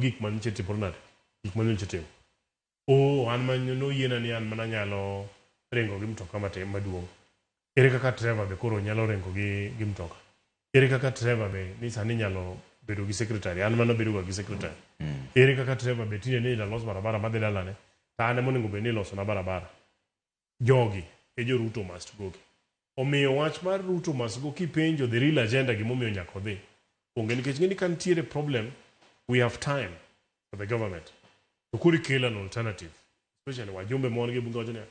Gik man nitie timore nade? Gik man nitie timo. Oh, an ma noyiena ni an mana nyalo ringo gi mtoka matin maduong'. Ere kaka Trevor be koro nyalo ringo gi, gi mtoka? Ere kaka Trevor be ni sani nyalo bedo gi secretary? An mana bedo ga gi secretary. Ere kaka Trevor be tinde ni los barabara madhi dalane? To an ema onego bed ni ilosona barabara. Jogi e jo Ruto must go gi. Omiyo wach mar Ruto must go kipenjo the real agenda gimomiyo nyaka odhi. Onge nikech ng'eni ka nitiere problem, we have time for the government. To koro ikelo an alternative. Especially wajumbe ma wan go e bunge wacho niya,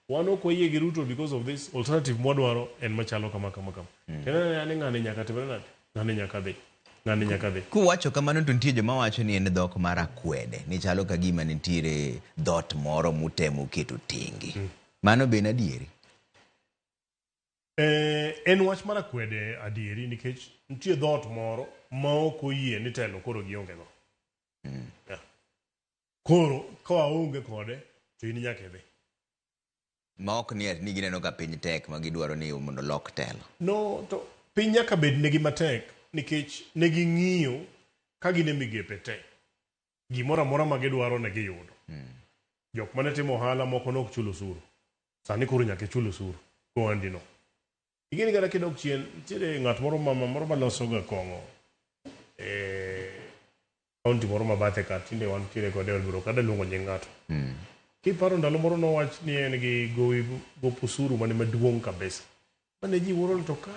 wan ok wayie gi Ruto because of this alternative mwadwaro en machalo kama kama kama. Kendo ni ng'ani nyaka timre nade? Ng'ani nyaka dhi. Ng'ani nyaka dhi. Kuwacho kamano to nitie joma wacho ni en dhok mar akwede, ni chalo ka gima nitiere dhoot moro mutemo keto tenge. Mano be en adieri? Eh, en wach mar akwede adieri nikech nitie dhoot moro ma ok oyie ni telo koro gionge go. Yeah. Koro ka waonge kode to in nyaka idhi. Ma ok ni ati ni gineno ka piny tek ma gidwaro ni mondo lok telo. No, to piny nyaka bed negi matek nikech ne ging'iyo ka gin e migepe te. Gimoro amora ma gidwaro ne giyudo. Jok mane timo ohala moko ne ok chul osuru. Sani koro nyaka ichul osuru gohandi no. Ing'eni kata kidok chien, nitiere ng'at moro mama moro maloso ga kong'o e kaunti moro ma bathe ka tinde wantiere kode e od bura ok adwa luongo nying ng'ato. Kiparo ndalo moro nowach ni en gi gowi gop osuru mane maduong' kabisa. Mane ji wuoro ni to ka